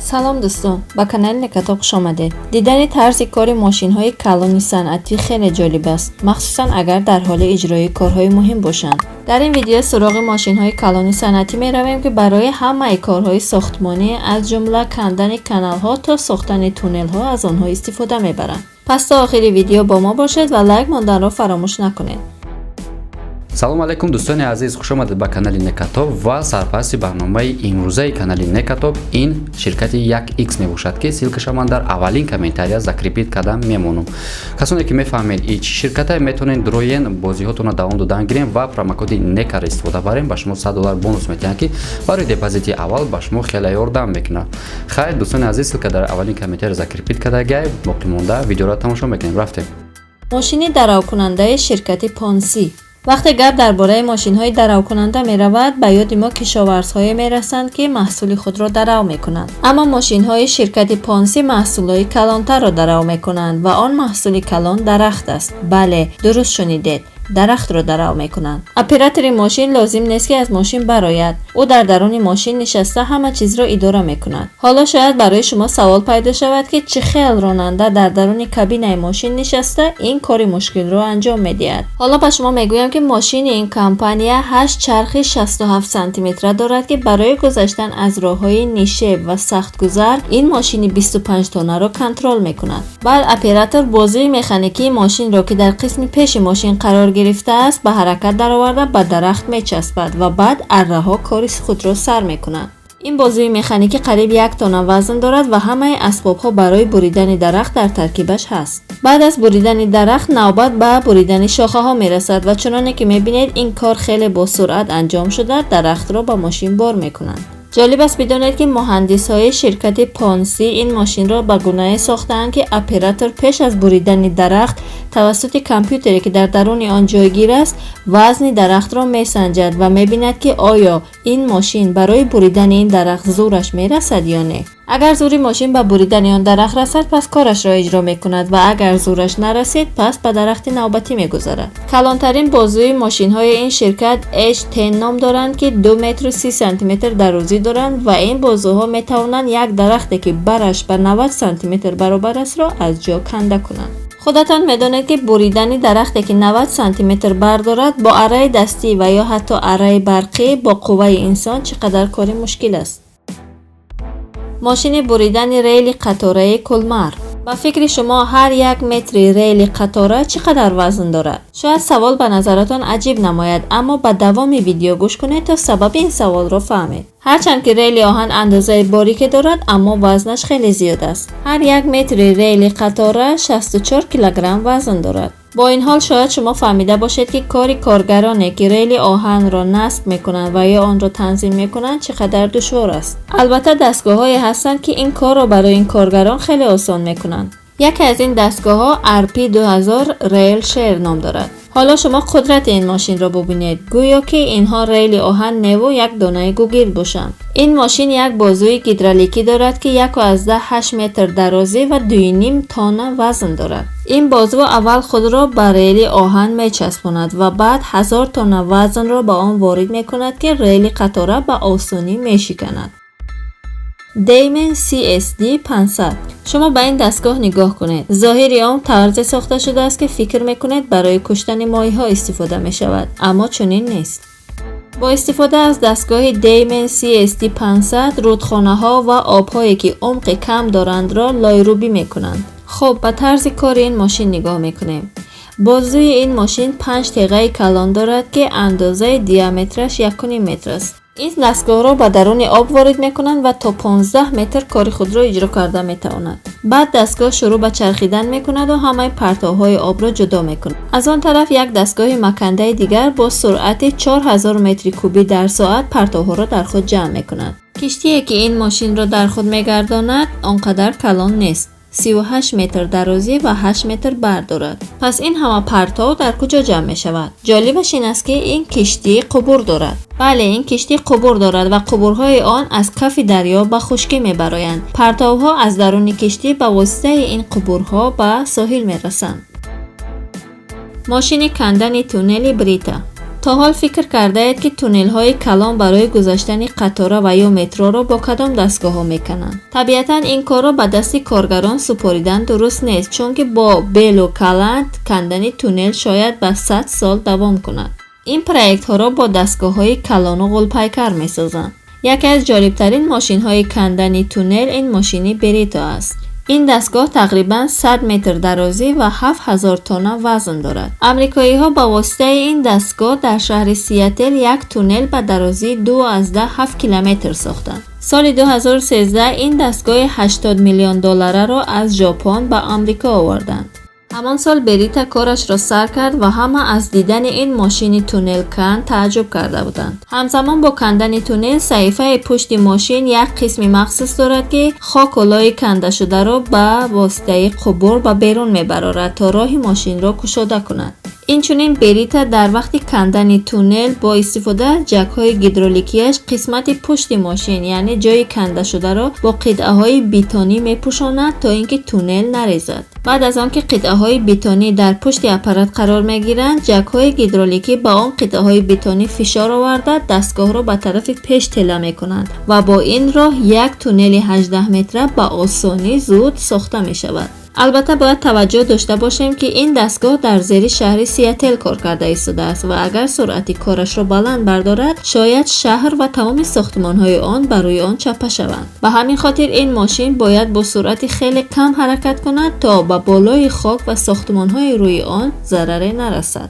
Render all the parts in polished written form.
Салом, дӯстон, ба канали Некатоб хуш омадед. Дидани тарзи кори мошинҳои калони санъатӣ хеле ҷолиб аст, махсусан агар дар ҳоли иҷрои корҳои муҳим бошанд. Дар ин видео суроғи мошинҳои калони санъатӣ меравем, ки барои ҳамаи корҳои сохтмонӣ, аз ҷумла кандани каналҳо то сохтани туннелҳо, аз онҳо истифода мебаранд. Пас то охири видео бо мо бошед ва лайк монданро фаромӯш накунед. Салому алайкум, дӯстони азиз, хушомадед ба канали Некатоб. Ва сарпарасти барномаи имрӯзаи канали Некатоб ин ширкати 1x мебошад, ки ссылка ша ман дар аввалин комментария закрепить кардам мемонам. Касоне ки мефаҳмед, и чӣ ширкате, метавонед дроен, бозиҳотонро давом додан гирем ва промокоди Некаро истифода барем, ба шумо 100 доллар бонус метиҳанд, ки барои депозити аввал ба шумо хеле ёрдам мекунад. Хайр, дӯстони азиз, ссылка дар аввалин комментария закрепить кардагай. Боқимонда видеоро тамошо мекунем, рафтем. Мошини даравкунандаи ширкати Понси. Вақте гап дар бораи мошинҳои даравкунанда меравад, ба ёди мо кишоварзҳое мерасанд, ки маҳсули худро дарав мекунанд. Аммо мошинҳои ширкати Понси маҳсулҳои калонтарро дарав мекунанд ва он маҳсули калон дарахт аст. Бале, дуруст шунидед, дарахтро дарав мекунанд. Оператори мошин лозим нест, ки аз мошин барояд. Ӯ дар даруни мошин нишаста, ҳама чизро идора мекунад. Ҳоло шояд барои шумо савол пайдо шавад, ки чӣ хел ронанда дар даруни кабинаи мошин нишаста, ин кори мушкилро анҷом медиҳад. Ҳоло ба шумо мегӯям, ки мошини ин компания ҳашт чархи 67 сантиметра дорад, ки барои гузаштан аз роҳҳои нишеб ва сахтгузар ин мошини 25 тоннаро контрол мекунад. Баъд оператор бозуи механикии мошинро, ки дар қисми пеши мошин қарор гирифтааст, ба ҳаракат дароварда, ба дарахт мечаспад ва баъд арраҳо кори худро сар мекунанд. Ин бозуи механикӣ қариб 1 тонна вазн дорад ва ҳамаи асбобҳо барои буридани дарахт дар таркибаш ҳаст. Баъд аз буридани дарахт навбат ба буридани шохаҳо мерасад ва чуноне ки мебинед, ин кор хеле бо суръат анҷом шуда, дарахтро ба мошин бор мекунанд. Ҷолиб аст бидонед, ки муҳандисҳои ширкати Понси ин мошинро ба гунае сохтаанд, ки оператор пеш аз буридани дарахт тавассути компютере, ки дар даруни он ҷойгир аст, вазни дарахтро месанҷад ва мебинад, ки оё ин мошин барои буридани ин дарахт зӯраш мерасад ё не. Агар зӯри мошин ба буридани он дарахт расад, пас корашро иҷро мекунад ва агар зӯраш нарасид, пас ба дарахти навбатӣ мегузарад. Калонтарин бозуи мошинҳои ин ширкат H10 ном доранд, ки 2 метру 30 сантиметр дарозӣ доранд ва ин бозуҳо метавонанд як дарахте, ки бараш ба 90 сантиметр баробар астро, аз ҷо канда кунанд. Худатон медонед, ки буридани дарахте, ки 90 сантиметр бар дорад, бо арраи дастӣ ва ё ҳатто арраи барқӣ бо қувваи инсон чӣ қадар кори мушкил аст. Мошини буридани рейли қатораи Кулмар. Ба фикри шумо, ҳар як метри рейли қатора чӣ қадар вазн дорад? Шояд савол ба назаратон аҷиб намояд, аммо ба давоми видео гӯш кунед, то сабаби ин саволро фаҳмед. Ҳарчанд ки рейли оҳан андозаи борике дорад, аммо вазнаш хеле зиёд аст. Ҳар як метри рейли қатора 64 килограмм вазн дорад. Бо ин ҳол, шояд шумо фаҳмида бошед, ки кори коргароне, ки рейли оҳанро насб мекунанд ва ё онро танзим мекунанд, чӣ қадар душвор аст. Албатта, дастгоҳҳое ҳастанд, ки ин корро барои ин коргарон хеле осон мекунанд. Яке аз ин дастгоҳҳо RP 2000 Rail Shear ном дорад. Ҳоло шумо қудрати ин мошинро бубинед. Гӯё ки инҳо рейли оҳан неву як донаи гугирд бошанд. Ин мошин як бозуи гидроликӣ дорад, ки 1,8 метр дарозӣ ва 2,5 тонна вазн дорад. Ин бозу аввал худро ба рейли оҳан мечаспонад ва баъд 1000 тонна вазнро ба он ворид мекунад, ки рейли қатора ба осонӣ мешиканад. Деймен CSD 500. Шумо ба ин дастгоҳ нигоҳ кунед. Зоҳири он тарзе сохта шудааст, ки фикр мекунед, барои куштани моҳиҳо истифода мешавад, аммо чунин нест. Бо истифода аз дастгоҳи Деймен CSD 500 рудхонаҳо ва обҳое, ки умқи кам дорандро, лойрӯбӣ мекунанд. Хуб, ба тарзи кори ин мошин нигоҳ мекунем. Бозуи ин мошин панҷ теғаи калон дорад, ки андозаи диаметраш 1,5 метр аст. Ин дастгоҳро ба даруни об ворид мекунанд ва то 15 метр кори худро иҷро карда метавонад. Баъд дастгоҳ шурӯъ ба чархидан мекунаду ҳамаи партовҳои обро ҷудо мекунад. Аз он тараф як дастгоҳи макандаи дигар бо суръати 4000 метри кубӣ дар соат партовҳоро дар худ ҷамъ мекунад. Киштие, ки ин мошинро дар худ мегардонад, он қадар калон нест: 38 метр дарозӣ ва 8 метр бар дорад. Пас ин ҳама партов дар куҷо ҷамъ мешавад? Ҷолибаш ин аст, ки ин киштӣ қубур дорад. Бале, ин киштӣ қубур дорад ва қубурҳои он аз кафи дарё ба хушкӣ мебароянд. Партовҳо аз даруни киштӣ ба воситаи ин қубурҳо ба соҳил мерасанд. Мошини кандани туннели Брита. То ҳол фикр кардаед, ки туннелҳои калон барои гузаштани қатора ва ё метроро бо кадом дастгоҳҳо мекананд? Табиатан, ин корро ба дасти коргарон супоридан дуруст нест, чунки бо белу каланд кандани туннел шояд ба 100 сол давом кунад. Ин проектҳоро бо дастгоҳҳои калону ғулпайкар месозанд. Яке аз ҷолибтарин мошинҳои кандани туннел ин мошини Берито аст. Ин дастгоҳ тақрибан 100 метр дарозӣ ва 7000 тонна вазн дорад. Амрикоиҳо ба воситаи ин дастгоҳ дар шаҳри Сиател як туннел ба дарозии 2,7 километр сохтанд. Соли 2013 ин дастгоҳи 80 миллион доллараро аз Ҷопон ба Амрико оварданд. Ҳамон сол Берита корашро сар кард ва ҳама аз дидани ин мошини туннелкан тааҷҷуб карда буданд. Ҳамзамон бо кандани туннел, саҳифаи пушти мошин як қисми махсус дорад, ки хоку лои кандашударо ба воситаи қубур ба берун мебарорад, то роҳи мошинро кушода кунад. Инчунин Берита дар вақти кандани туннел бо истифода аз ҷакҳои гидроликияш қисмати пушти мошин, яъне ҷойи кандашударо бо қитъаҳои бетонӣ мепӯшонад, то ин ки туннел нарезад. Баъд аз он ки қитъаҳои бетонӣ дар пушти аппарат қарор мегиранд, ҷакҳои гидроликӣ ба он қитъаҳои бетонӣ фишор оварда, дастгоҳро ба тарафи пеш тела мекунанд ва бо ин роҳ як туннели 18 метра ба осонӣ зуд сохта мешавад. Албатта, бояд таваҷҷӯҳ дошта бошем, ки ин дастгоҳ дар зери шаҳри Сиател кор карда истодааст ва агар суръати корашро баланд бардорад, шояд шаҳр ва тамоми сохтмонҳои он ба рӯи он чаппа шаванд. Ба ҳамин хотир ин мошин бояд бо суръати хеле кам ҳаракат кунад, то ба болои хок ва сохтмонҳои рӯи он зараре нарасад.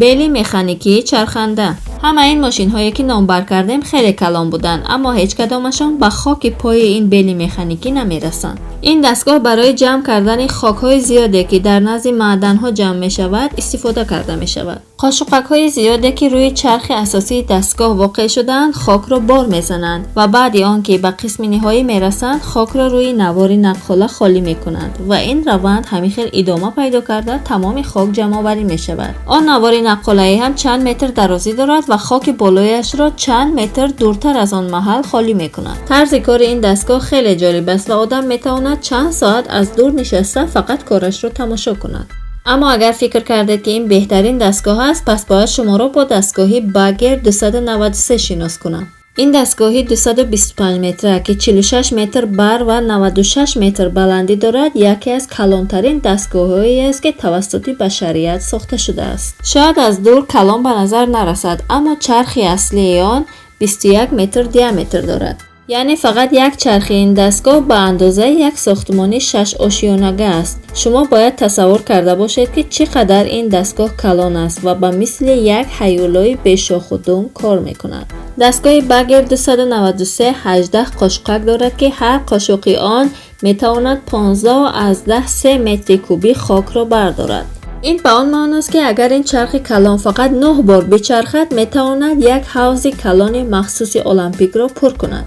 Бели механикии чарханда. Ҳама ин мошинҳое, ки номбар кардем, хеле калон буданд, аммо ҳеҷ кадомашон ба хоки пои ин бели механикӣ намерасанд. Ин дастгоҳ барои ҷамъ кардани хокҳои зиёде, ки дар назди маъданҳо ҷамъ мешавад, истифода карда мешавад. Қошуқакҳои зиёде, ки рӯи чархи асосии дастгоҳ воқеъ шудаанд, хокро бор мезананд ва баъди он ки ба қисми ниҳоӣ мерасанд, хокро рӯи навори наққола холӣ мекунанд ва ин раванд ҳамин хел идома пайдо карда, тамоми хок ҷамъоварӣ мешавад. Он навори наққолаӣ ҳам чанд метр дарозӣ дорад ва хоки болояшро чанд метр дуртар аз он маҳал холӣ мекунад. Тарзи кори ин дастгоҳ хеле ҷолиб аст ва одам метавонад чанд соат аз дур нишаста фақат корашро тамошо кунад. Аммо агар фикр кардед, ки ин беҳтарин дастгоҳ аст, пас бояд шуморо бо дастгоҳи Баггер 293 шинос кунам. Ин дастгоҳи 225 метра, ки 46 метр бар ва 96 метр баландӣ дорад, яке аз калонтарин дастгоҳҳоест, ки тавассути башарият сохта шудааст. Шояд аз дур калон ба назар нарасад, аммо чархи аслии он 21 метр диаметр дорад. Яъне фақат як чархи ин дастгоҳ ба андозаи як сохтмони шашошёнага аст. Шумо бояд тасаввур карда бошед, ки чӣ қадар ин дастгоҳ калон аст ва ба мисли як ҳайволои бешоху дум кор мекунад. Дастгоҳи Баггер 293 18 қошуқак дорад, ки ҳар қошуқи он метавонад 15,3 метри кубӣ хокро бардорад. Ин ба он маъност, ки агар ин чархи калон фақат 9 бор бичархад, метавонад як ҳавзи калони махсуси олимпикро пур кунад.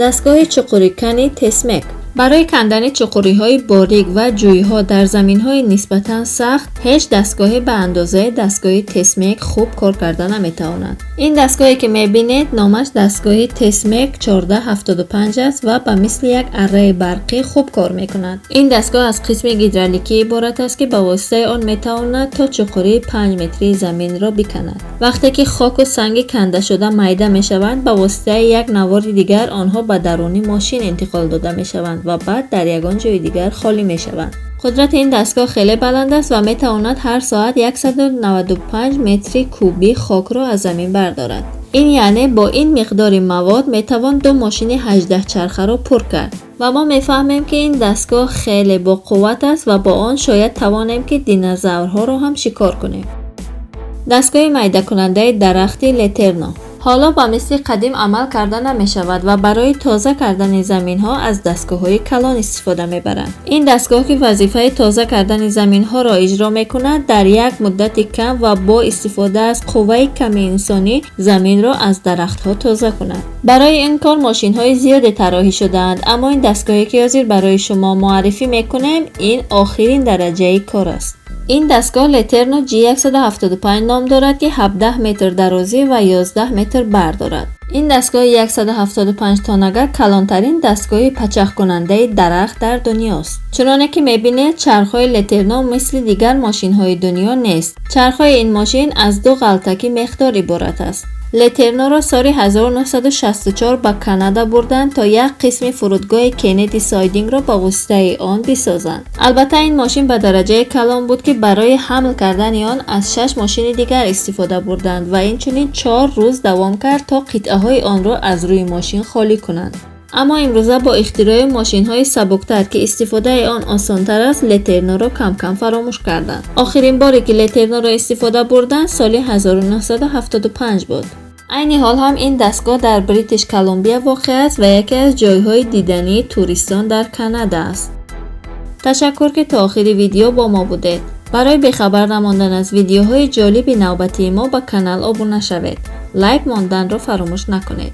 Дастгоҳи чуқурикани Тесмек. Барои кандани чуқуриҳои борик ва ҷӯйҳо дар заминҳои нисбатан сахт ҳеҷ дастгоҳе ба андозаи дастгоҳи Тесмек хуб кор карда наметавонад. Ин дастгоҳе, ки мебинед, номаш дастгоҳи Тесмек 1475 аст ва ба мисли як арраи барқӣ хуб кор мекунад. Ин дастгоҳ аз қисми гидроликӣ иборат аст, ки ба воситаи он метавонад то чуқурии 5 метрии заминро биканад. Вақте ки хоку санги кандашуда майда мешаванд, ба воситаи як навори дигар онҳо ба даруни мошин интиқол дода мешаванд ва баъд дар ягон ҷои дигар холӣ мешаванд. Қудрати ин дастгоҳ хеле баланд аст ва метавонад ҳар соат 195 метри кубӣ хокро аз замин бардорад. Ин яъне бо ин миқдори мавод метавон ду мошини 18 чархаро пур кард. Ва мо мефаҳмем, ки ин дастгоҳ хеле боқувват аст ва бо он шояд тавонем, ки динозаврҳоро ҳам шикор кунем. Дастгоҳи майдакунандаи дарахти Летерно. Ҳоло ба мисли қадим амал карда намешавад ва барои тоза кардани заминҳо аз дастгоҳҳои калон истифода мебаранд. Ин дастгоҳ, ки вазифаи тоза кардани заминҳоро иҷро мекунад, дар як муддати кам ва бо истифода аз қувваи ками инсонӣ заминро аз дарахтҳо тоза кунад. Барои ин кор мошинҳои зиёде тарроҳӣ шудаанд, аммо ин дастгоҳе, ки ҳозир барои шумо муаррифӣ мекунем, ин охирин дараҷаи кор аст. Ин дастгоҳ Летерно G175 ном дорад, ки 17 метр дарозӣ ва 11 метр бар дорад. Ин дастгоҳи 175 тоннага калонтарин дастгоҳи пачахкунандаи дарахт дар дунёст. Чуноне ки мебинед, чархҳои Летерно мисли дигар мошинҳои дунё нест. Чархҳои ин мошин аз ду ғалтаки мехдор иборат аст. Летерноро соли 1964 ба Канада бурданд, то як қисми фурудгоҳи Кеннеди Сайдингро ба воситаи он бисозанд. Албатта, ин мошин ба дараҷае калон буд, ки барои ҳамл кардани он аз шаш мошини дигар истифода бурданд ва инчунин 4 рӯз давом кард, то қитъаҳои онро аз рӯи мошин холӣ кунанд. Аммо имрӯза бо ихтирои мошинҳои сабуктар, ки истифодаи он осонтар аст, Летерноро камкам фаромӯш карданд. Охирин боре, ки Летерноро истифода бурданд, соли 1975 буд. Айни ҳол ҳам ин дастгоҳ дар Бритиш Колумбия воқеъ аст ва яке аз ҷойҳои дидании туристон дар Канада аст. Ташаккур, ки то охири видео бо мо будед. Барои бехабар намондан аз видеоҳои ҷолиби навбатии мо ба канал обуна шавед, лайк монданро фаромӯш накунед.